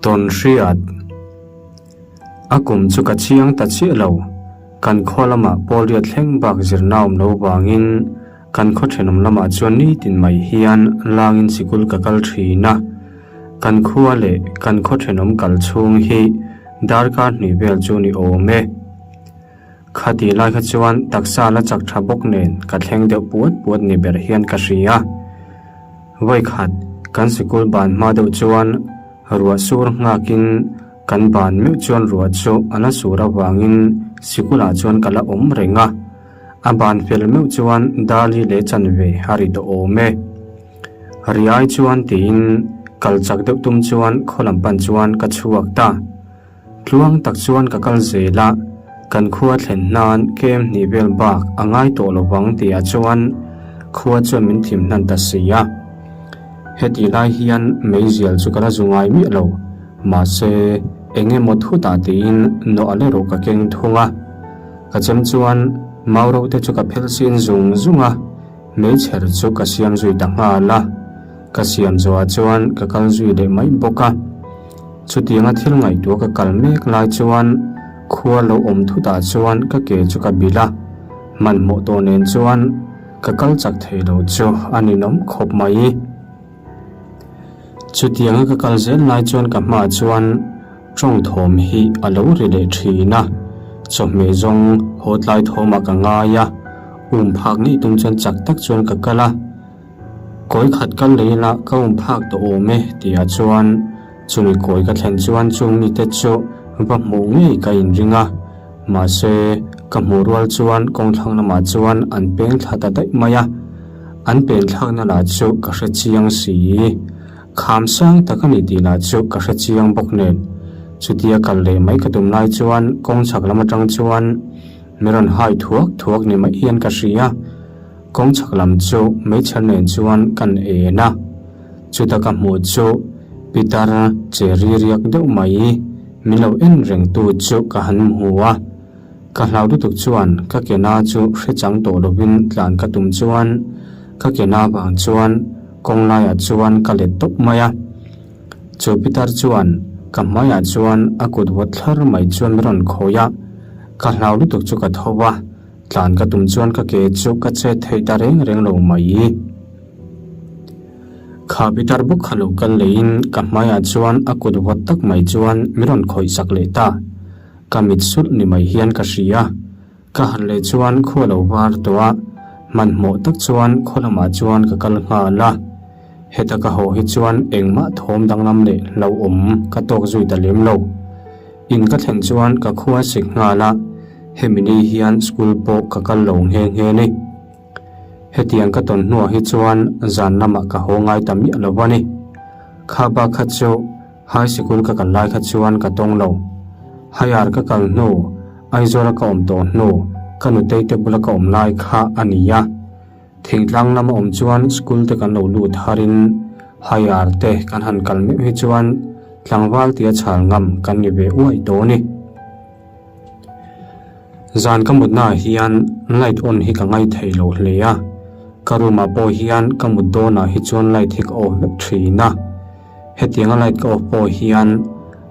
Tawn hriat. A kum chu ka chiang ta chiah lo. Kan khaw lamah Pawlriat thleng bak zirna awm lo vangin kan khaw thenawm lamah chuan nitin mai hian langin sikul ka kal thin a. Kan khua leh kan khaw thenawm kal chhung hi darkar hnih vel chu ni awm e. Khati lai kha chuan taksa la chak tha bawk nen ka thleng deuh puat puat ni ber hian ka hria. Vawikhat kan sikul ban hma deuh chuan ruah sur nghakin kan ban meuh chuan ruah chu a la sur avangin sikulah chuan ka la awm reng a. A ban fel meuh chuan Dali leh chanve a ri tawh awm e. Riai chuan tiin kal chak deuh tum chuan khaw lam pan chuan ka chhuak ta. Tluang tak chuan ka kal zel a, kan khua thlen hnan kem hnih vel bak a ngai tawh lo vang tihah chuan khua chuan min thim hnan ta si a. Heti lai hian meizial chu ka la zu ngai miah lo, mahse eng emaw thutah tiin nawh a le rawh ka keng thung a. Ka chem chuan mau ro te chu ka phel sin zung zung a, meichher chu ka siam zui ta nghal a. Ka siam zawhah chuan ka kal zui leh mai bawk a. Chutianga thil ngaihtuah ka kal mek lai chuan khua lo awm thutah chuan ka ke chu ka bilh a, hmanhmawh tawh nen chuan ka kal chak thei lo chu a ninawm khawp mai. Chutianga ka kal zel lai chuan ka hmaah chuan tawng thawm hi a lo ri leh thin a, chawhmeh zawng haw tlai thawmah ka ngai a, um phak ngei tum chuan chak tak chuan ka kal a. Kawi khat kal lei ila ka um phak tawh awm e tihah chuan chumi kawi ka thlen chuan chung mite chu va hmuh ngei ka inring a, mahse ka hmuh rual chuan kawngthlang lamah chuan an peng thla ta daih mai a, an pen thlakna lah chu ka hre chiang si. Kham sang tak a ni tih lah chu ka hre chiang bawk nen. Chutia kal leh mai ka tum lai chuan kawng chhak lam atang chuan mi rawn hai thuak thuak ni mai hian ka hria. Kawng chhak lam chu meichher nen chuan kan en a, chuta ka hmuh chu Pitar che ri riak deuh mai min lo en reng tu chu ka han hmu a, ka hlau lutuk chuan ka ke na chu hre chang tawh lovin tlan ka tum chuan ka ke na vang chuan kawng laiah chuan ka let tawp mai a. Chu Pitar chuan ka hmaiah chuan a kut vawt thlar mai chuan min rawn khawi a, ka hlau lutuk chu ka tho a. Tlan ka tum chuan ka ke chu ka chet theih ta reng reng lo mai. Kha pitar bawk kha lo kal leiin ka hmaiah chuan a kut vawt tak mai chuan min rawn khawih sak leh ta. Ka mit sulh ni mai hian ka hria. Ka harh leh chuan khua lo var tawh a, hmanhmawh tak chuan khaw lamah chuan ka kal nghal a. Heta ka haw hi chuan engmah thawm danglam leh hlauhawm ka tawk zui ta lem lo. In ka thlen chuan ka khua sik nghal a, hemi ni hian school pawh ka kal lo nghe nghe ni. Hetiang ka tawn hnuah hi chuan zan lamah ka haw ngai ta miah lo a ni. Kha bak kha chu high sikul ka kal lai kha chuan ka tawng lo. Higher ka kal hnu, Aizawla ka awm tawh hnu, ka nutei te bula ka awm lai kha a ni a. Thingtlang lama awm chuan school te kan lo lut harin higher te kan han kal meuh hi chuan tlangval tia chhal ngam kan ni ve uai tawh a ni. Zan ka mutnaah hian light on hi ka ngai thei lo hle a, ka room ah pawh hian ka mut dawnah hi chuan light hi ka off vek thin a. Hetianga light ka off pawh hian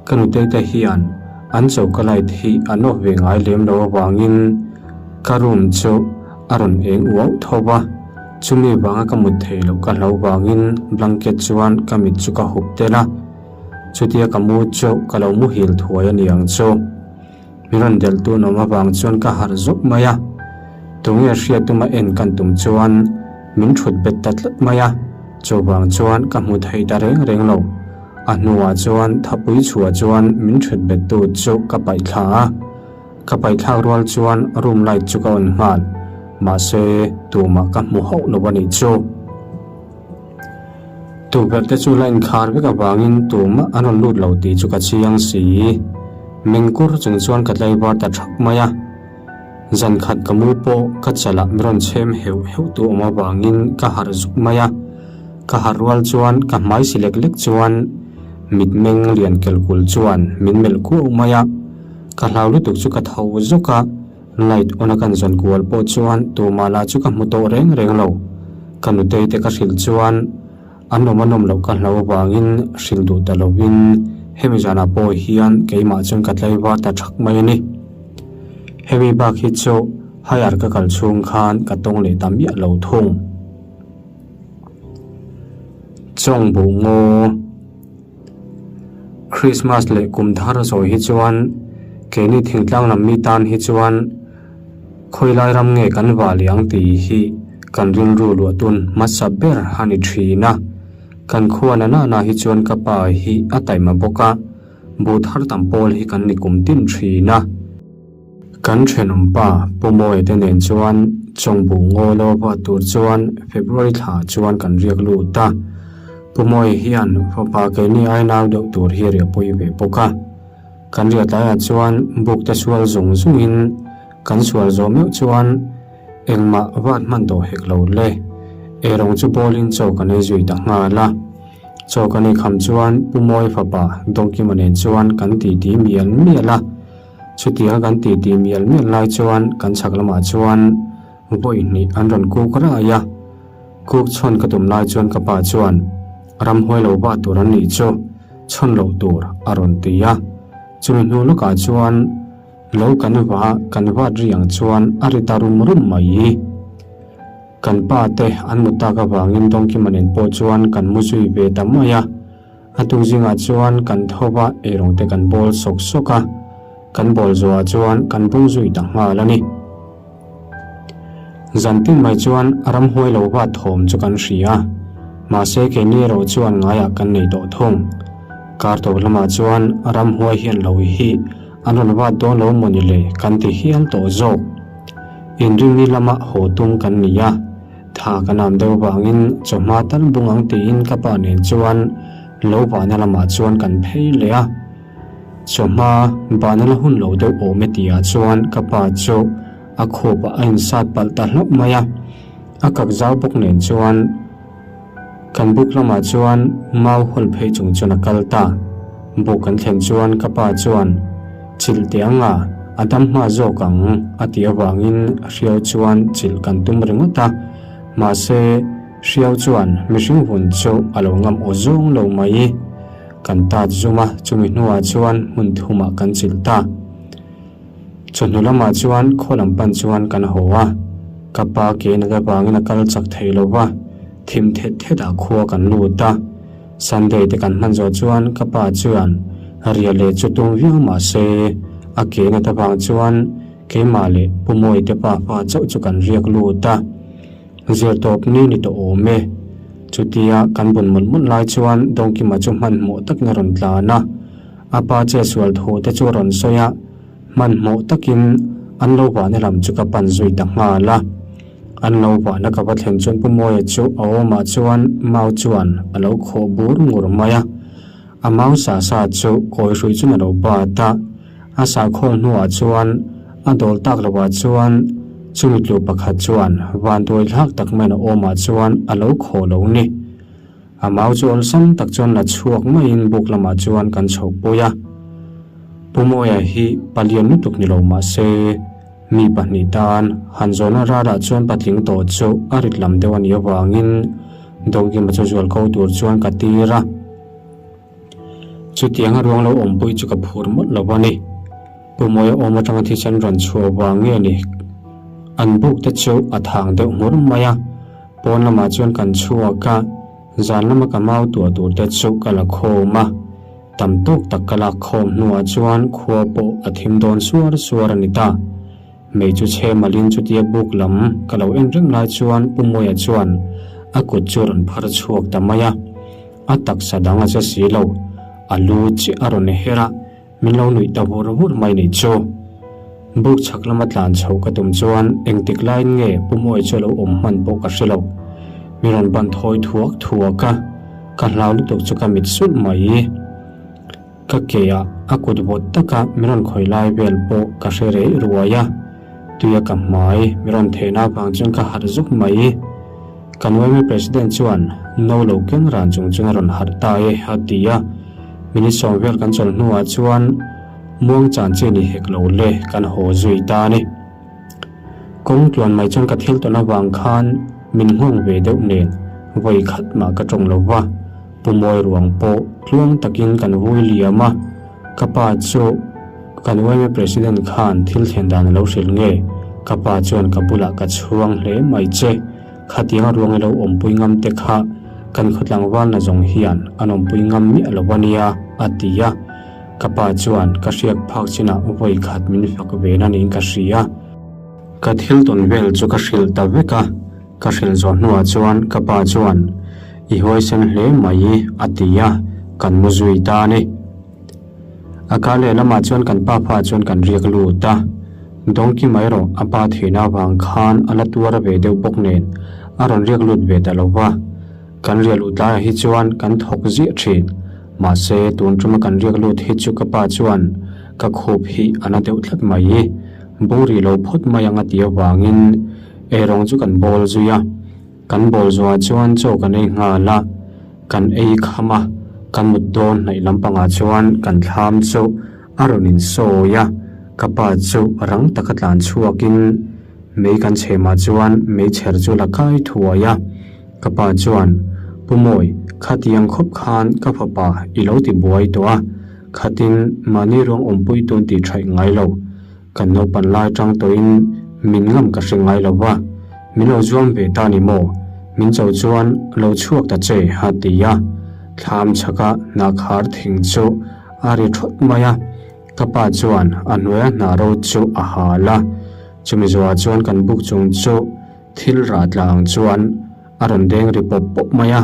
ka nutei te hian an choka light hi an off ve ngai lem lo avangin ka room chu a rawn eng uauh tho va, chumi vanga ka mut thei loh ka hlo vangin blanket chuan ka mit chu ka hup tel a, chutia ka mu chu ka lo muhil thuai a niang chu. Mi rawn delh tun awm avang chuan ka harh zawk mai a, tunge hriat tuma en kan tum chuan min thut bet ta tlat mai a, chuvang chuan ka hmu thei ta reng reng lo. A hnuah chuan thapui chhuah chuan min thut bet tu chu ka paih thla a, ka paih thlak rual chuan room light chu ka on nghal, mahse tumah ka hmu hauh lo a nih chu. Tukverh te chu la inkhar vek avangin tumah an rawn lut lo tih chu ka chiang si. Mengkur chung chuan ka tlaivar ta thap mai a. Zan khat ka mu pawh ka chalah mi rawn chhem heuh heuh tu awm avangin ka harh zuk mai a. Ka harh rual chuan ka hmai si lek lek chuan mitmeng lian kelkul chuan min melh kuau mai a. Ka hlau lutuk chu ka tho zawk a. Light on a kan zawn kual pawh chuan tumah lah chu ka hmu tawh reng reng lo. Ka nutei te ka hrilh chuan an awm a nawm loh ka hlau avangin hrilh duh ta lovin Hemi zanah pawh hian keimah chuan ka tlaivar ta thak mai a ni. Hemi bak hi chu higher ka kal chhung khan ka tawng leh ta miah lo thung. Chawng buh ngaw. Christmas leh kum thar zawi hi chuan keini thingtlang lam mi tan hi chuan khawilai ram nge kan vah leh ang tih hi kan rilru luah tun hmasa ber a ni thin a. Kan khua na nana hi chuan ka pa hi a taima bawk a, buh thar tam pawl hi kan ni kum tin thin a. Kan thenawm pa Pu Mawia te nen chuan Chawngbuh ngaw lo va tur chuan February thla chuan kan riak lut a. Pu Mawia hian fapa keini ai nau deuh tur hi riah pui ve bawk a. Kan riah tlaiah chuan buk te sual zung zungin kan sual zawh meuh chuan engmah vat hman tawh hek lo le. Eirawng chu bawlin chaw kan ei zui ta nghal a. Chaw kan ei kham chuan Pu Mawia fapa Dawngkima nen chuan kan titi mial mial a. Chutianga kan titi mial mial lai chuan kan chhak lamah chuan vawi hnih an rawn kuk rai a. Kuk chhawn ka tum lai chuan ka pa chuan ramhuai lo bah tur an nih chu chhawn loh tur a rawn ti a. Chumi hnu lawkah chuan lo kan va kan vat ri ang chuan a ri ta rum rum mai. Kan pa te an mu tak avangin Dawngkima nen pawh chuan kan mu zui ve ta mai a. A tuk zingah chuan kan tho va, eirawng te kan bawl sawk sawk a, kan bawl zawhah chuan kan bung zui ta nghal a ni. Zan tin mai chuan ramhuai lo va thawm chu kan hria a, mahse keini erawh chuan ngaiah kan nei tawh thung. Kar tawp lamah chuan ramhuai hian lo hi an rawn vat dawn lo maw ni le kan ti hial tawh zawk. Inrinni lama haw tum kan ni a. Tha ka nam deuh vangin chawhma tal bung ang tiin ka pa nen chuan lo bahna lamah chuan kan phei leh a. Chawhma bahna la hun lo deuh awm e tihah chuan ka pa chu a khup ah a insat palh ta hlauh mai a. A kak zau bawk nen chuan kan buk lamah chuan mau hawl phei chung chuan a kal ta. Buk kan thlen chuan ka pa chuan chilh teh ang a, a dam hma zawk ang a tih avangin hriau chuan chilh kan tum ringawt a, mahse hriau chuan mihring vun chu a lo ngam aw zawng lo mai. Kan tat zum a, chumi hnuah chuan hmun thumah kan chilh ta. Chawhnu lamah chuan khaw lam pan chuan kan haw a, ka pa ke nat avangin a kal chak thei lo va, thim thet thetah khua kan lut a. Sunday te kan hman zawh chuan ka pa chuan riah leh chu tum viau mah se a ke nat avang chuan keimah leh Pu Mawi te pa pa chauh chu kan riak lut a, zir tawp ni ni tawh awm e. Chutia kan bun mawlh mawlh lai chuan Dawngkima chu hmanhmawh takin a rawn tlan a, a pa che sual thu te chu a rawn sawi a, hmanhmawh takin an lo vahna lam chu ka pan zui ta nghal a. An lo vahna ka va thlen chuan Pu Mawia chu a awmah chuan mau chuan a lo khawh bur ngur mai a. A mau sa sa chu kawi hruih chuan a lo bat a. A sahkhawl hnuah chuan a dawl tak lovah chuan chumi tlu pakhat chuan vanduai thlak tak maiin a awmah chuan a lo khawh lo ni. A mau chu awlsam tak chuan la chhuak maiin buk lamah chuan kan chhoh pui a. Pu Mawia hi palian lutuk ni lo mahse, Mi pahnih tan han zawhna ralah chuan patling tawh chu a rit lam deuh a nih avangin Dawngkima chu zual ko tur chuan ka tir a. Chutianga ruang lo awmpui chu ka phur mawlh lo a ni. Pu Mawia awm atanga thisen rawn chhuah vang nge ni? An buk te chu a thang deuh nghur mai a, pawn lamah chuan kan chhuak a, zan lama ka mau tuah tur te chu ka la khawm a. Tam tawk tak ka lak khawm hnuah chuan khua pawh a thim dawn suar suar a ni ta. Mei chu chhe malin chutia buk lam ka lo en reng lai chuan Pu Mawia chuan a kut chu a rawn phar chhuak ta mai a. A taksa dang a che si lo, a lu chiah a rawn her a, min lo nuih ta vur vur mai ni chu. Buk chhak lama tlan chhoh ka tum chuan engtik laiin nge Pu Mawia chu a lo awm hman pawh ka hre lo. Mi rawn ban thawi thuak thuak a, ka hlau lutuk chu ka mit sulh mai. Ka ke ah a kut vawt taka mi rawn khawi lai vel pawh ka hre rei ruai a, tuia ka hmai mi rawn theihna avang chuan ka harh zuk mai. Kan yma President chuan no lo keng ran chung chuan a rawn harh ta e a ti a, minute sawm vel kan chawlh hnuah chuan muang chan chi ni hek lo le kan haw zui ta a ni. Kawng tluan mai chuan ka thil tawn avang khan min nghawng ve deuh nen vawi khat mah ka tawng lo va, Pu Mawi ruang pawh. Tluang takin kan vui liam a, ka pa chu kan yma President khan thil thlen dan a lo hrilh nge? Ka pa chuan ka bulah ka chhuang hle mai che, khatianga ruang i lo awmpui ngam te kha kan khawtlangval na zawng hian an awmpui ngam miah lo a nia, a ti a. Ka pa chuan ka hriak phak chinah vawi khat min fak ve na niin ka hria. Ka thil tawn vel chu ka hrilh ta vek a, ka hrilh zawh hnuah chuan ka pa chuan I huaisen hle mai a ti a, kan mu zui ta a ni. A kar leh lamah chuan kan pa pha chuan kan riak lut a, Dawngki mai rawh a pa theihna avang khan a la tuar ve deuh bawk nen a rawn riak lut ve ta lo va. Kan riah luh tlaiah hi chuan kan thawk ziah thin. Mahse, tun tuma kan riak lut hi chu ka pa chuan ka khup hi a na deuh tlat mai. Bung rih lo phawt mai ang a ti avangin eirawng chu kan bawl zui a. Kan bawl zuah chuan chaw kan ei nghal a, kan ei kham a, kan mut dawn hnaih lampangah chuan kan thlam chu a rawn insawi a, ka pa chu rang taka tlan chhuakin mei kan chhemah chuan meichher chu la kai thuai a. Ka pa chuan, Pu Mawi, khatiang khawp khan ka fapa i lo ti buai tawh a, khatin mahni ruang awmpui tun tih thaih ngai lo. Kan naupan lai tang tawhin min ngam ka hre ngai lo va, min lo zuam ve ta ni maw? Min cho chuan lo chhuak ta che a ti a, thlam chhaka hnahkhar thing chu a ri thawt mai a, ka pa chuan a hnuaia hnah ro chu a hal a, chumi zawhah chuan kan buk chung chu Thil rah tla ang chuan a rawn deng ri pawp pawp mai a,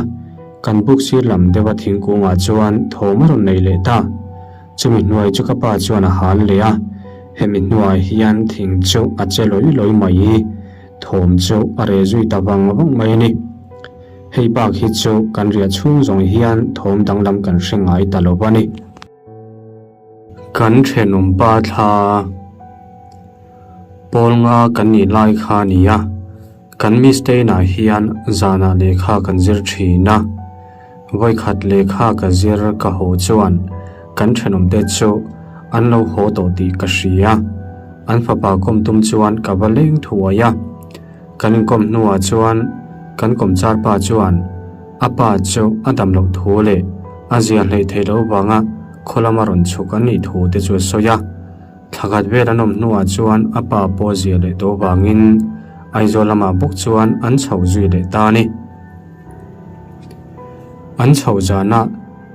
kan buk sir lam deuha thingkungah chuan thawm a rawn nei leh ta. Chumi hnuai chu ka pa chuan a hal leh a, hemi hnuah hian thing chu a che lawi lawi mai i, thawm chu a reh zui ta vang vang mai a ni. Hei bak hi chu kan riah chhung zawng hian thawm danglam kan hre ngai ta lo va ni. Kan thenawm pa thla pawl nga kan nih lai kha a ni a, kan Miss-te inah hian zanah lehkha kan zir thin a, vawikhat lehkha ka zir ka haw chuan kan thenawmte chu an lo haw tawh tih ka hria, an fapa kawm tum chuan ka va leng thuai a. Kan inkawm hnuah chuan kan kawmchar pa chuan a pa chu a dam loh thu leh a zia hleih theih loh vanga khaw lama rawn chhuk an nih thu te chu a sawi a. Thla khat vel an awm hnuah chuan a pa pawh a zia leh tawh vangin Aizawl lamah bawk chuan an chho zui leh ta a ni. An chho zanah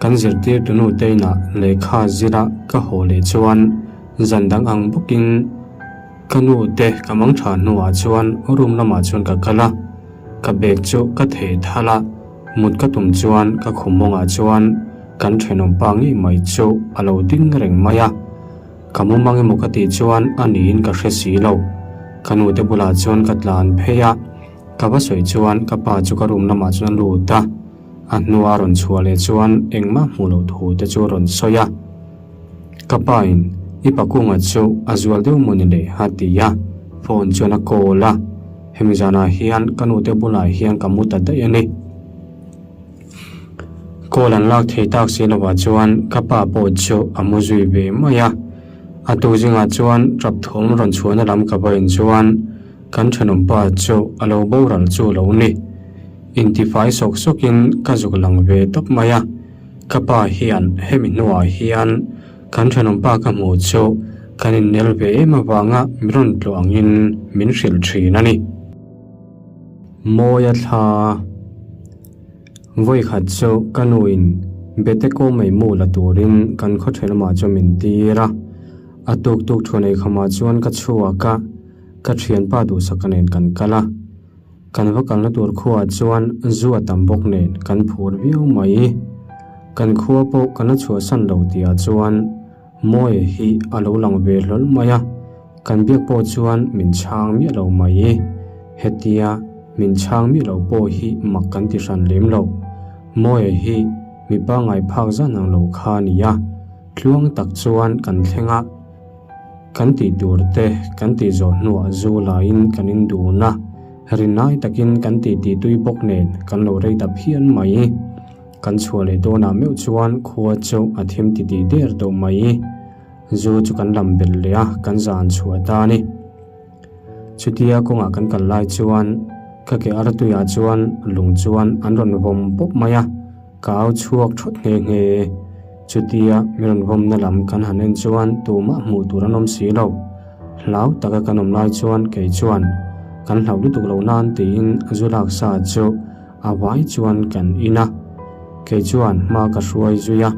kan zirtirtu nu te inah lehkha zira ka haw leh chuan zan dang ang bawkin, Ka nu te ka mang tha hnuah chuan room lamah chuan ka kal a, ka bag chu ka thei thal a, mut ka tum chuan ka khum mawngah chuan kan thenawm pa ngei mai chu a lo ding reng mai a, ka mu mang emaw ka tih chuan a niin ka hre si lo. Ka nu te bulah chuan ka tlan phei a, ka va sawi chuan ka pa chu ka room lamah chuan a lut a, a hnua a rawn chhuah leh chuan engmah hmuh loh thu te chu a rawn sawi a. Ka pa in i pakunga chu a zual deuh maw ni le a ti a, phone chuan a call a, hemi zanah hian ka nu te bulah hian ka mu ta daih a ni. Call an lak thei tak si lovah chuan ka pa pawh chu a mu zui ve mai a, a tuk zingah chuan tap thawm rawn chhuahna lam ka va en chuan kan thenawm pa chu a lo boral chu lo ni. Intifai sawk sawkin ka zuk lang ve tawp mai a. Ka pa hian hemi hnuah hian kan thenawm pa ka hmuh chu kan innel ve em avanga min rawn tlawh angin min hrilh thin a ni. Mawia thla Vawikhat chu ka nuin Bete ko mai mu la turin kan khaw thenawmah chuan min tir a, a tuk tuk thuan eikhamah chuan ka chhuak a, ka thianpa duhsaka nen kan kal a. Kan va kalna tur khuaah chuan zu a tam bawk nen kan phur viau mai. Kan khua pawh kan la chhuahsan lo tihah chuan Mawia hi a lo lang ve hlawl mai a, kan biak pawh chuan min chhang miah lo mai. Hetia min chhang miah lo pawh hi mak kan ti hran lem lo. Mawia hi mi pangngai phak zan ang lo kha a ni a, tluang tak chuan kan thleng a. Kan tih tur te kan tih zawh hnuah zu laiin kan indun a, rinai takin kan tih tih tui bawk nen kan lo rei ta phian mai. Kan chhuah leh dawnah meuh chuan khua chu a thim ti tih der tawh mai. Zu chu kan lam belh leh a, kan zan chhuah ta a ni. Chutia kawngah kan kal lai chuan ka ke artuiah chuan lung chuan an rawn vawm pawp mai a. Ka au chhuak thawt nghe nghe. Chutia mi rawn vawmna lam kan han en chuan tumah hmuh tur an awm si lo. Hlau taka kan awm lai chuan kei chuan kan hlauh lutuk lo nan tiin a zu lak sa chu a vai chuan kan in a. Kei chuan hma ka hruai zui a.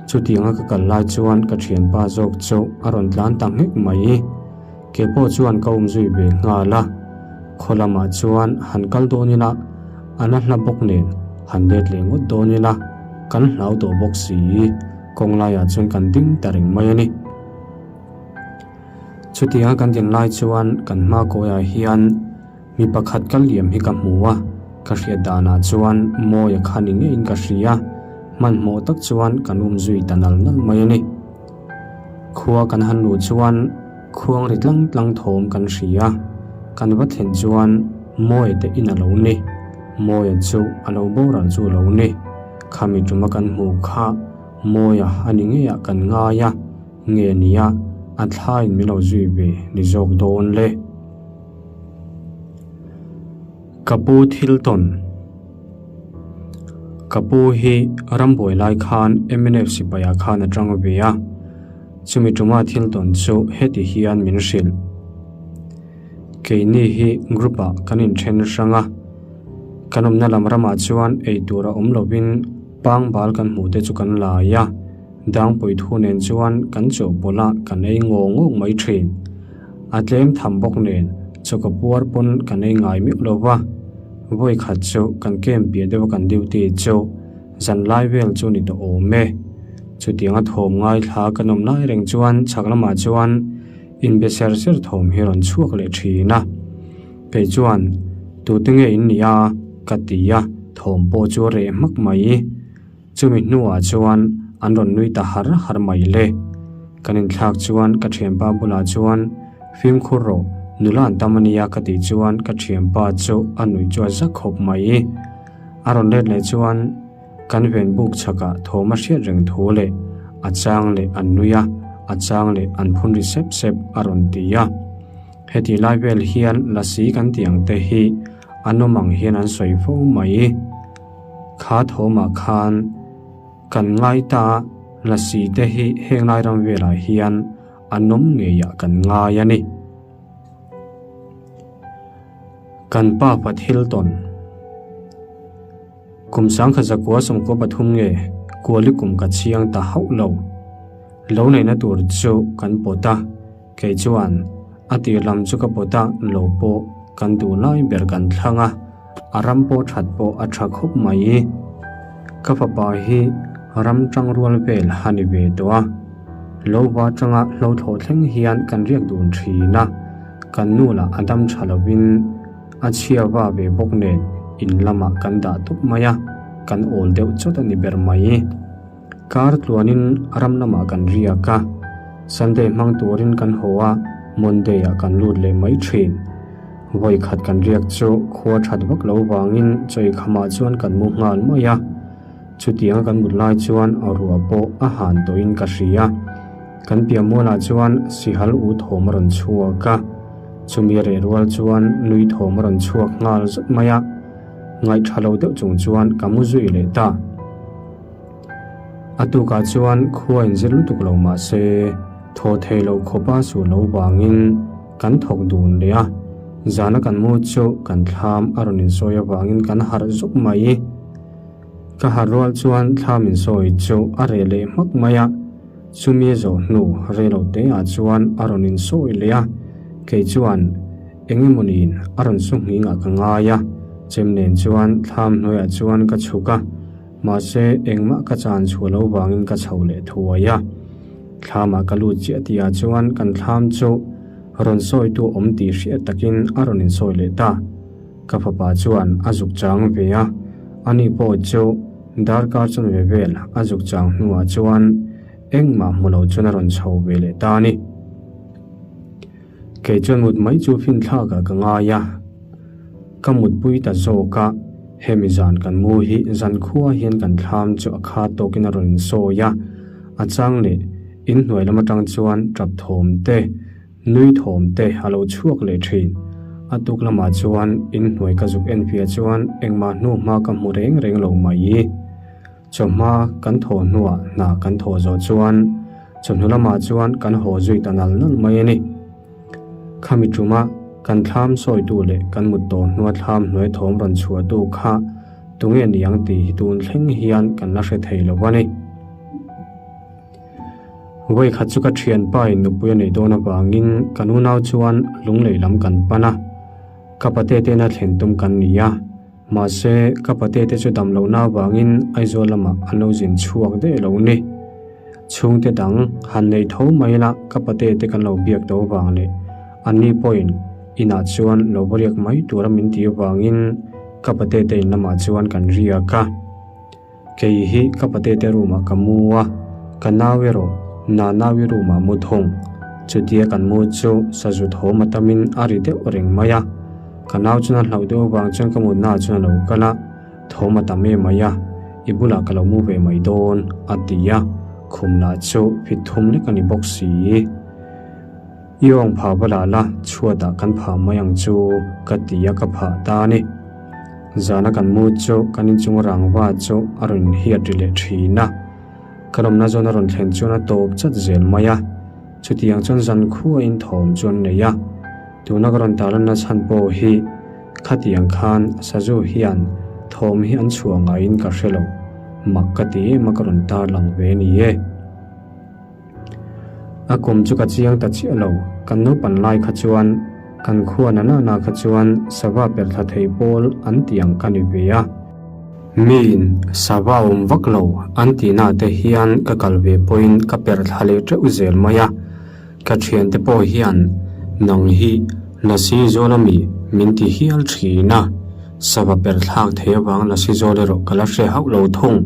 Chutianga ka kal lai chuan ka thianpa zawk chu a rawn tlan ta nghek mai. Kei pawh chuan ka um zui ve nghal a. Khaw lamah chuan han kal dawn ila, a la hla bawk nen han let leh ngawt dawn ila, kan hlau tawh bawk si. Kawng laiah chuan kan ding ta reng mai a ni. Chutianga kan din lai chuan kan hma kawiah hian mi pakhat kal liam hi ka hmu a, ka hriat danah chuan Mawia kha ni ngeiin ka hria, hmanhmawh tak chuan kan um zui ta nal nal mai a ni. Khua kan han luh chuan khuang ri tlang tlang thawm kan hria, kan va thlen chuan Mawia te in a lo ni, Mawia chu a lo boral chu a lo ni, khami tuma kan hmuh kha Mawia a ni ngeiah kan ngai a. Nge nia, a thlaiin min lo zui ve ni zawk dawn le. Ka pu thil tawn. Ka pu hi rambuai lai khan mnf sipaiah khan a tang ve a, chumi tuma thil tawn chu heti hian min hrilh. Keini hi group ah kan inthen hrang a, kan awmna lam ramah chuan eitur a awm lovin pangbal kan hmuh te chu kan lai a. Dangpui thu nen chuan kan chawhpawlh a kan ei ngawng ngawng mai thin. A tlem tham bawk nen chawka puar pawn kan ei ngai meuh lo va. Vawi khat chu kan camp piah deuh a kan duty chu zan lai vel chu ni tawh awm e. Chutianga thawm ngaithla kan awm lai reng chuan chhak lamah chuan inbe ser ser thawm hi rawn chhuak leh thin a. Kei chuan tute nge in nih a? ka ti a, thawm pawh chu a reh hmak mai. Chumi hnuah chuan an rawn nui ta har har mai le. Kan inthlak chuan ka thianpa bulah chuan fimkhur rawh, nula an tam ania ka tih chuan ka thianpa chu a nuih chu a za khawp mai. A rawn let leh chuan kan ven buk chhakah thawm a hriat reng thu leh a chang leh an nui a, a chang leh an phun ri sep sep a rawn ti a. Heti lai vel hian lasi kan tih ang te hi an awm ang hian an sawi fo mai. Kha thawmah khan kan ngai ta lasi te hi heng lai ram velah hian an awm ngeiah kan ngai a ni. Kan pa Pathil tawn Kum sangkhat zakua sawmkua pathum nge kuali kum ka chhiang ta hauh lo. Lo neihna tur chu kan pawt a. Kei chuan a tir lam chu ka pawt a, lo pawh kan duh lai ber kan thlang a, a ram pawh that pawh a tha khawp mai. Ka fapa hi ram tang rual vel a ni ve tawh a, lo va tanga hlo thlawh thleng hian kan riak dun thin a, kan nu lah a dam tha lovin a chhia va ve bawk nen in lamah kan dah tawp mai a, kan awl deuh chawt a ni ber mai. Kar tluanin ram lamah kan riak a, Sunday hmang turin kan haw a, Monday ah kan lut leh mai thin. Vawi khat kan riak chu khua that vak lo vangin chawi khamah chuan kan mu nghal mai a, chutianga kan mut lai chuan ruah pawh a han tawhin ka hria. Kan piah mualah chuan sihal u thawm a rawn chhuak a, chumi reh rual chuan nui thawm a rawn chhuak nghal zat mai a, ngaih tha lo deuh chung chuan ka mu zui leh ta. A tukah chuan khua inzir lutuk lo mah se, thaw thei lo khawpa suh lo vangin kan thawk dun leh a, zana kan mu chu kan thlam a rawn insawi avangin kan harh zuk mai. Ka harh rual chuan thlam insawi chu a reh leh hmak mai a, chumi a zawh hnu rei lo te ah chuan a rawn insawi leh a, kei chuan eng emawniin a rawn su nghingah ka ngai a, chem nen chuan thlam hnuaiah chuan ka chhuk a. Mahse, engmah ka chan chhuah lo vangin ka chho leh thuai a. Thlamah ka lut chiah tihah chuan kan thlam chu rawn sawitu awm tih hriat takin a rawn insawi leh ta. Ka fapa chuan a zuk chang ve a, ani pawh chu darkar chanve vel a zuk chang hnuah chuan engmah hmu lo chuan a rawn chho ve leh ta a ni. Kei chuan mut mai chu finthlakah ka ngai a, ka mutpui ta zawk a, hemi zan kan mu hi zankhua hian kan thlam chu a kha tawkin a rawn insawi a, a chang leh inhnuai lam atang chuan tap thawm te, nui thawm te a lo chhuak leh thin. A tuk lamah chuan inhnuai ka zuk enfiah chuan engmah hnu hma ka hmu reng reng lo mai. Chawhma kan thawh hnuah hna kan thawh zawh chuan chawhnu lamah chuan kan haw zui ta nal nal mai a ni. Khami ṭuma kan thlam sawitu leh kan mut tawh hnua thlam hnuai thawm rawn chhuahtu kha tunge ni ang tih hi tun thleng hian kan la hre thei lo a ni. Vawikhat chu ka thianpa in nupui a neih dawn avangin kan unau chuan lunglei lam kan pan a, ka pate tena thlen tum kan ni a, mahse ka pate te chu dam lohna avangin Aizawl lamah an lo zin chhuak daih lo ni. Chhungte dang han nei tho mai la ka pate te kan lo biak tawh avang leh anni pawhin inah chuan lo va riak mai tura min tih avangin ka pate te in lamah chuan kan riak a. Kei hi ka patete room ah ka mu a, ka nau erawh Nanaui room ah mu thung. Chutia kan mu chu sazu thawm a tamin a ri deuh reng mai a. Ka nau chuan a hlauh deuh avang chuan ka mutna ah chuan a lo kal a, thawm a tam em mai a, i bulah ka lo mu ve mai dawn a ti a, khum lah chu fit thum lek a ni bawk si. I awng phah va lah la, chhuatah kan phah mai ang chu ka ti a ka phah ta a ni. Zana kan mu chu kan inchung rangva chu a rawn hiat ri leh thin a, ka lawmna zawn a rawn thlen chuan a tawp chat zel mai a, chutiang chuan zan khuain thawm chu an nei a, tuna ka rawn tarlanna chhan pawh hi khatiang khan sazu hian thawm hi an chhuah ngaiin ka hre lo, mak ka ti em a ka rawn tarlang ve ni e. A kum chu ka chiang ta chiah lo, kan naupan lai kha chuan kan khua na na na kha chuan sava per thla thei pawl an tih ang ka ni ve a. Miin sava awm vak lo an tihna te hian ka kal ve pawhin ka per thla leh teuh zel mai a, ka thiante pawh hian nang hi Lasi zawl ami min ti hial thin a, sava per thlak thei avang Lasi zawl erawh ka la hre hauh lo thung.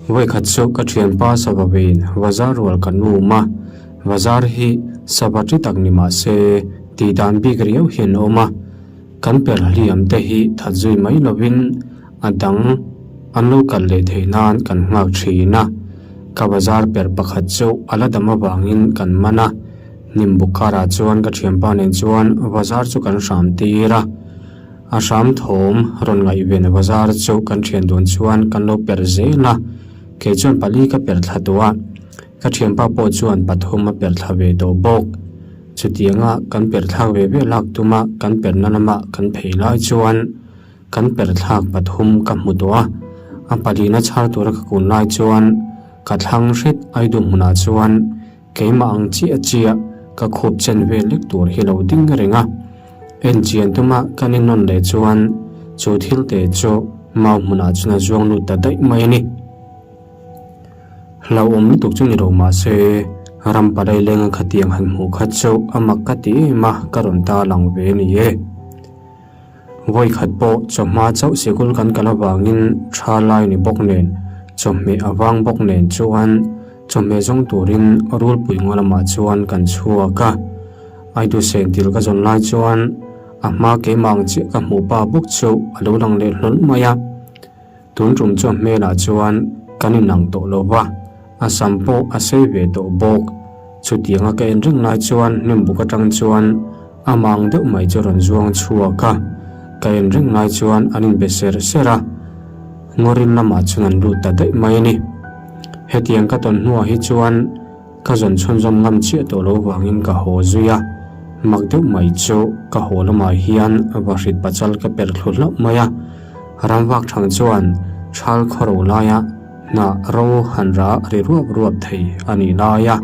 Vawikhat chu ka thianpa sava vein bazar rual kan um a, bazar hi sava ṭi tak ni mah se tih dan bik riau hian a awm a, kan per hliam te hi that zui mai lovin a dang an lo kal leh theih nan kan nghak thin a, ka bazar per pakhat chu a la dam avangin kan man a, hnim buk karah chuan ka thianpa nen chuan bazar chu kan hram tir a. A hram thawm rawn ngaihven bazar chu kan thian dun chuan kan lo per zel a, kei chuan pali ka per thla tawh a, ka thianpa pawh chuan pathum a per thla ve tawh bawk. Chutianga kan per thlak ve ve lak tuma kan perna lama kan phei lai chuan kan per thlak pathum ka hmu tawh a, a palina chhar tura ka kun lai chuan ka thlang hret aidu hmunah chuan Keimah ang chiah chiah ka khup chen vel lek tur hi lo ding reng a, en chian tuma kan innawn leh chuan chu thil te chu mau hmunah chuan a zuang lut ta daih mai a ni. Hlauhawm lutuk chu ni lo mah se ram palai lenga khatiang han hmuh kha chu a mak ka ti em a, ka rawn ta lang ve a ni e. Vawikhat pawh chawhma chauh sikul kan kal avangin tha lai ni bawk nen, chawhmeh a vang bawk nen chuan chawhmeh zawng turin rulpui ngaw lamah chuan kan chhuak a. Aidusen til ka zawn lai chuan a hma keimah ang chiah ka hmuh pa bawk chu a lo lang leh hlawl mai a. Tun tum chu a hmelah chuan kan inang tawh lo va, a sam pawh a sei ve tawh bawk. Chutianga ka en reng lai chuan hnimbuk atang chuan a mang deuh mai chu rawn zuang chhuak a, ka en reng lai chuan an inbe ser ser a, ngawrin lamah chuan an lut ta daih mai a ni. Hetiang ka tawn hnuah hi chuan Ka zawn chhunzawm ngam chiah tawh lo vangin ka haw zui a, mak deuh mai chu ka haw lamah hian vahrit pachal ka per thlu hlauh mai a, ramvak thang chuan thal khawro laia hnah ro han rah ri ruap ruap thei a nih laia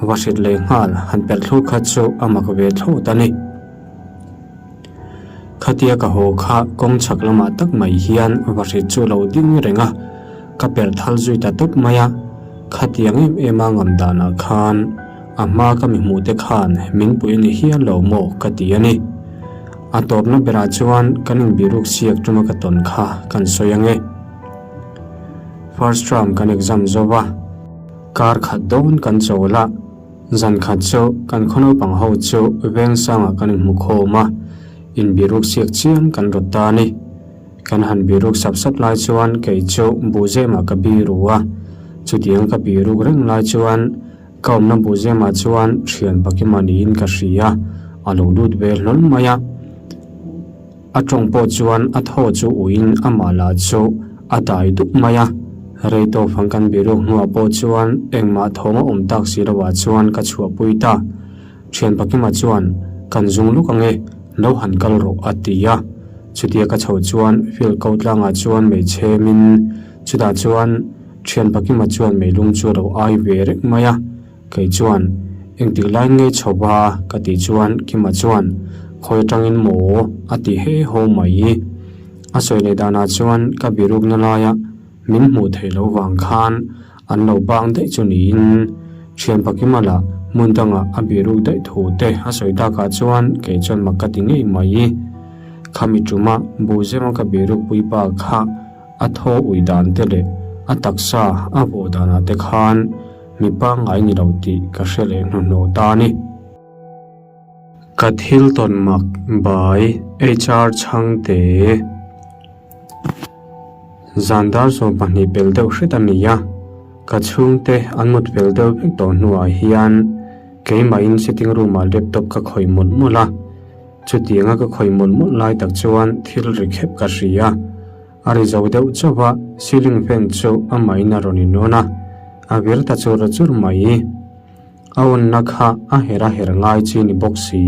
vahrit leh nghal han per thlu kha chu a mak ve thlawt a ni. Khatia ka haw kha kawng chhak lamah tak mai hian vahrit chu lo ding reng a, ka perh thal zui ta tawp mai a, khatiang em em a ngam danah khan a hma ka mi hmuh te khan min pui a ni hial lo maw ka ti a ni. A tawpna berah chuan kan inbiruk siak tuma ka tawn kha kan sawi ang e. First term kan exam zo va, kar khat dawn kan chawl a, Zan khat chu kan khaw naupang ho chu veng sangah kan inhmu khawm a, inbiruk siak chiam kan rawt ta a ni. Kan han biruk sap sap lai chuan kei chu buhzemah ka biru a, chutiang ka biruk reng lai chuan ka awmna buhzemah chuan thian pakima niin ka hria, a lo lut ve hlawl mai a. A tawng pawh chuan a thaw chu uiin amah lah chu a dai dup mai a. Rei tawk fang kan biruk hnuah pawh chuan engmah thawm a awm tak si loah chuan ka chhuahpui ta. Thian Pakima chuan, Kan zung luk ang e, lo han kal rawh a ti a. Chutia ka chhoh chuan field ko tlangah chuan mei chhemin chutah chuan Thian Pakima chuan meilum chu a lo ai ve reng mai a. Kei chuan, Engtik laiin ngei chho va? ka tih chuan Kima chuan, Khawi atangin maw? a ti he haw mai. A sawi leh danah chuan ka birukna laia min hmuh theih loh vang khan an lo bang daih chu niin thian Pakima lah hmun dangah a biruk daih thu te a sawi takah chuan kei chuan mak ka ti ngei mai. Khami tuma buhzema ka biruk puipa kha A thaw ui dan te leh a taksa a vawh danah te khan mi pangngai ni lo tih ka hre leh hnuhnawh ta a ni. Ka thil tawn mak by HR Chhangte Zan dar 12 pel deuh hret a ni a, ka chhungte an mut fel deuh vek tawh hnuah hian keimahin sitting room ah laptop ka khawih mawlh mawlh a. Chutianga ka khawih mawlh mawlh lai tak chuan thil ri khep ka hria. A ri zo deuh chauh a, ceiling fan chu amahin a rawn inawn a, a vir ta chur chur mai. A awnna kha a her a her ngai chi ni bawk si.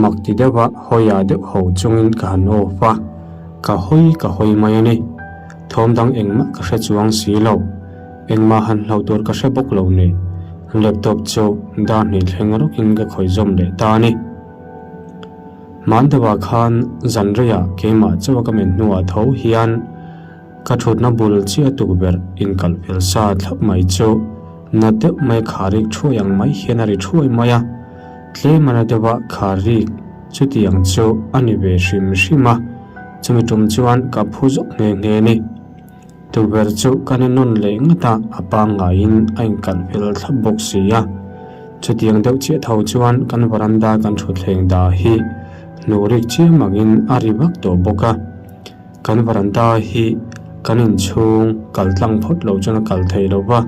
Mak ti deuha hawiah deuh ho chungin ka han off a, ka hawi ka hawi mai a ni. Thawm dang engmah ka hre chuang si lo. Engmah han hlauh tur ka hre bawk lo ni. Laptop chu dar hnih thleng rawkin ka khawih zawm leh ta a ni. Hman deuhah khan zan reiah keimah chauha ka men hnuah tho hian ka thutna bul chiah tukverh inkalh fel sa thlap mai chu na deuh mai kharik thuai ang mai hian a ri thuai mai a. Tlem a na deuha kharik chutiang chu a ni ve hrim hrim a, chumi tum chuan ka phu zawk nghe nghe a ni. Tukverh chu ka na nawn leh ngat a, a pangngaiin a inkalh fel thlap bawk si a. Chutiang deuh chiah tho chuan kan varanda kan thutthleng dah hi hnuhrik chiam angin a ri vak tawh bawk a. Kan varanda hi kan inchhung kal tlang phawt lo chuan a kal thei lo va,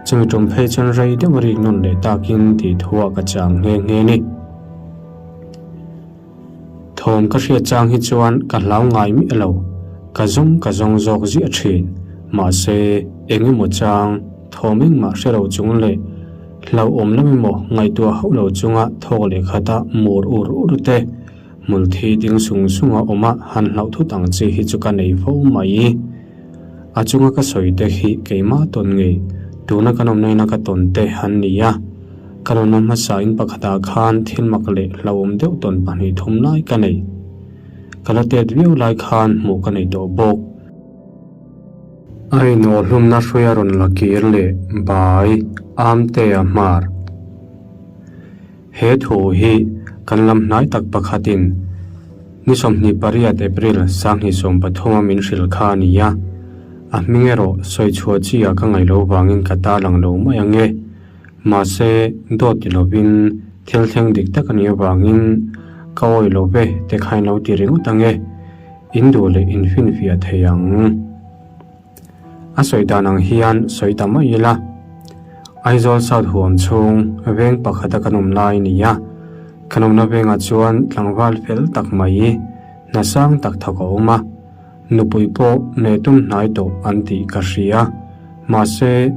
chumi tum phei chuan rei deuh a rik nawn leh takin tih thuah ka chang nghe nghe a ni. Thawm ka hriat chang hi chuan ka hlau ngai miah lo, ka zawng ka zawng zawk ziah thin. Mahse, eng emaw chang, thawm engmah hre lo chung leh hlauhawm lam emaw ngaihtuah hauh lo chunga thawk leh khata mur ur ur te, hmulthi ding sung sunga awma han hlauh thut ang chi hi chu ka nei fo mai. A chunga ka sawi te hi keimah tawn ngei, tuna kan awmna ina ka tawn te an ni a. Ka rawn awm hmasa in pakhatah khan thil mak leh hlauhawm deuh tawn pahnih thum lai ka nei. Ka la tet viau lai khan hmuh ka nei tawh bawk. A inawhhlumna hrui a rawn la kir leh bai Amtea hmar. He thu hi kan lam hnai tak pakhatin ni 28 April 2013 a min hrilh kha a ni a, a hming erawh sawi chhuah chi ah ka ngaih loh vangin ka tarlang lo mai ang e. Mahse, dawt ti lovin thil thleng dik tak a nih avangin ka awih lo ve te kha in lo ti ringawt ang e, in duh leh in finfiah thei ang. A sawi dan ang hian sawi ta mai ila, Aizawl South huam chhung veng pakhata kan awm lai a ni a, kan awmna vengah chuan tlangval fel tak mai hna sang tak thawk a awm a, nupui pawh nei tum hnai tawh an tih ka hria. Mahse,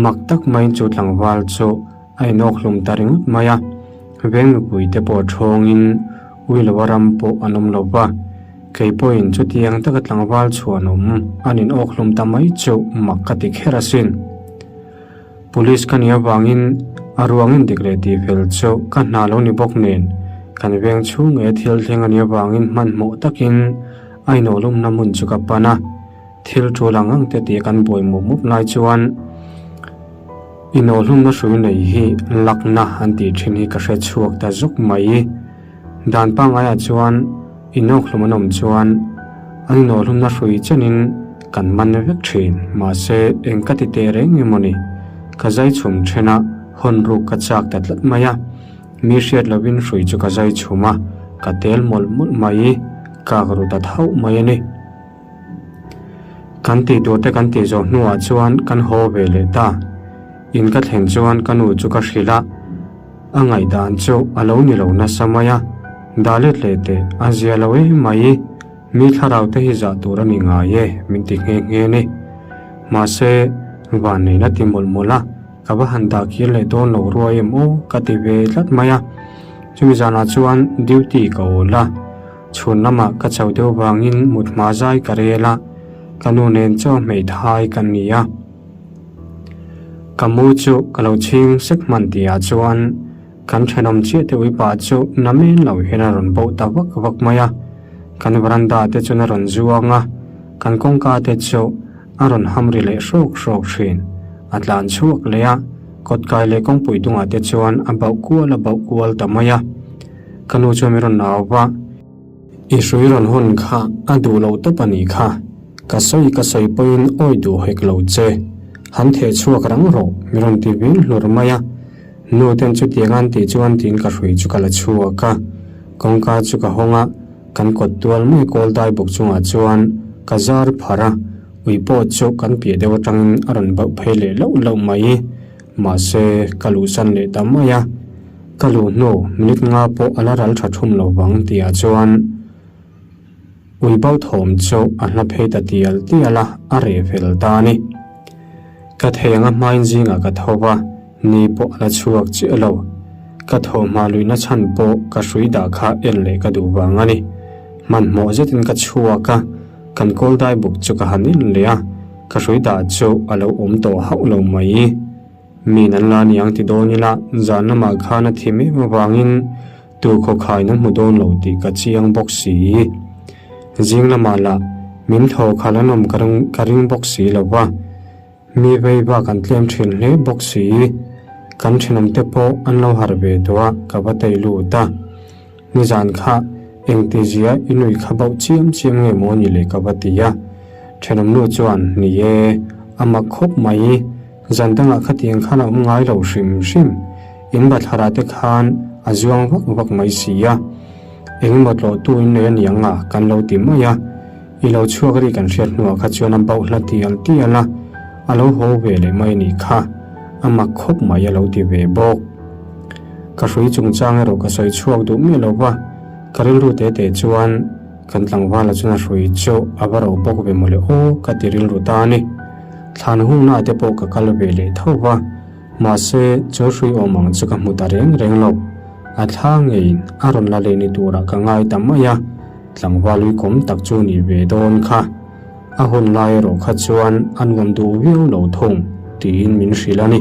mak tak maiin chu tlangval chu a inawk hlum ta ringawt mai a, veng nupui te pawh thawngin ui loa ram pawh an awm lo va, kei pawhin chutiang taka tlangval chhuanawm an inawk hlum ta mai chu mak ka ti kher asin. Police ka nih avangin a ruangin dik leh tih fel chu ka hna lo ni bawk nen, kan veng chhung nge thil thleng a nih avangin hmanhmawh takin a inawhlumna hmun chu ka pan a. Thil tul ang ang te tih kan buai mup mup lai chuan inawhlumna hrui nei hi lakna an tih thin hi ka hre chhuak ta zuk mai. Dan pangaiah chuan inawkhlum an awm chuan an inawhlumna hrui chenin kan man vek thin. Mahse eng ka ti teh reng nge mawni ka zai chhum then a, hawn ruk ka chak ta tlat mai a. Mi hriat lovin hrui chu ka zai chhum a, ka tel mawlh mawlh mai, kak ru ta thauh mai a ni. Kan tih tur te kan tih zawh hnuah chuan kan haw ve leh ta. In ka thlen chuan ka nu chu ka hrilh a, a ngaihdan chu a lo ni lo nasa mai a, dah let leh teh a zia lo em mai, mi thlarau te hi zah tur a ni ngai e min ti nghe nghe ni. Mahse, vanneihna ti mawlh mawlh a, ka va han dah kir leh dawn lo ruai em aw ka ti ve tlat mai a. Chumi zanah chuan duty ka awl a, chhun lamah ka chho deuh vangin mut hma zai ka rel a, ka nu nen chaw hmeithai kan ni a. Ka mu chu ka lo chhing sek hman tihah chuan kan thenawm chiah te uipa chu na men lo hian a rawn bauh ta vak vak mai a. Kan veranda te chuan a rawn zuang a, kan kawngka te chu a rawn ham ri leh hrawk hrawk thin. A tlan chhuak leh a, kawtkai leh kawngpui dungah te chuan a bauh kual a bauh kual ta mai a. Ka nu chuan min rawn au va. I hrui rawn hawn kha a duh lo tawp a nih kha. Ka sawi ka sawi pawhin awi duh hek lo che. Han theh chhuak rang rawh min rawn ti vin hlur mai a. Nu ten chutiang an tih chuan tiin ka hrui chu ka la chhuak a. Kawngka chu ka hawng a, kan kawt tual mai kawl dai bawk chungah chuan ka zar phar a. Ui pawh chu kan piah deuh atangin a rawn bauh phei leh lauh lauh mai. Mahse, ka luhsan leh ta mai a. Ka luh hnu minute nga pawh a la ral tha thum lo vang tihah chuan ui bo thawm chu a hla phei ta tial tial a, a reh fel ta a ni. Ka thei anga hmain zingah ka tho va, ni pawh a la chhuak chiah lo. Ka thawh hma luihna chhan pawh ka hrui dah kha en leh ka duh vang a ni. Hmanhmawh zetin ka chhuak a, kan kawl dai buk chu ka han en leh a, ka hrui dah chu a lo awm tawh hauh lo mai. Mi nan la niang ti dawn ila, zan lamah khan a thi em avangin tu khawkhaiin an hmu dawn lo tih ka chiang bawk si. Zing lamah lah min thaw khalh an awm ka ring bawk si lo va, mi vei bak an tlem thin hle bawk si. Kan thenawmte pawh an lo harh ve tawh a, ka va tei lut a. Nizan kha engtizia i nui kha bauh chiam chiam nge maw ni le ka va ti a. Thenawmnu chuan, Ni e, a mak khawp mai. Zan dangah khatiang khan a awm ngai lo hrim hrim. In bathlarah te khan a zuang vak vak mai si a. Engemaw tlawhtu in nei a niang a kan lo ti mai a. I lo chhuak ri kan hriat hnuah kha chuan a bauh hla tial tial a, a lo haw ve leh mai a nih kha. A mak khawp mai a lo ti ve bawk. Ka hrui chungchang erawh ka sawi chhuak duh miah lo va, ka rilru te te chuan kan tlangvala chuan a hrui chu a va ro bawk ve mawle aw ka ti rilru ta a ni. Thlan hungna te pawh ka kal ve leh tho va, mahse chu hrui awm ang chu ka hmu ta reng reng lo. A thla ngeiin a rawn la leh ni turah ka ngai ta mai a, tlangval uikawm tak chu nih ve dawn kha. A hun lai erawh kha chuan a nuam duh viau lo thung tiin min hrilh a ni.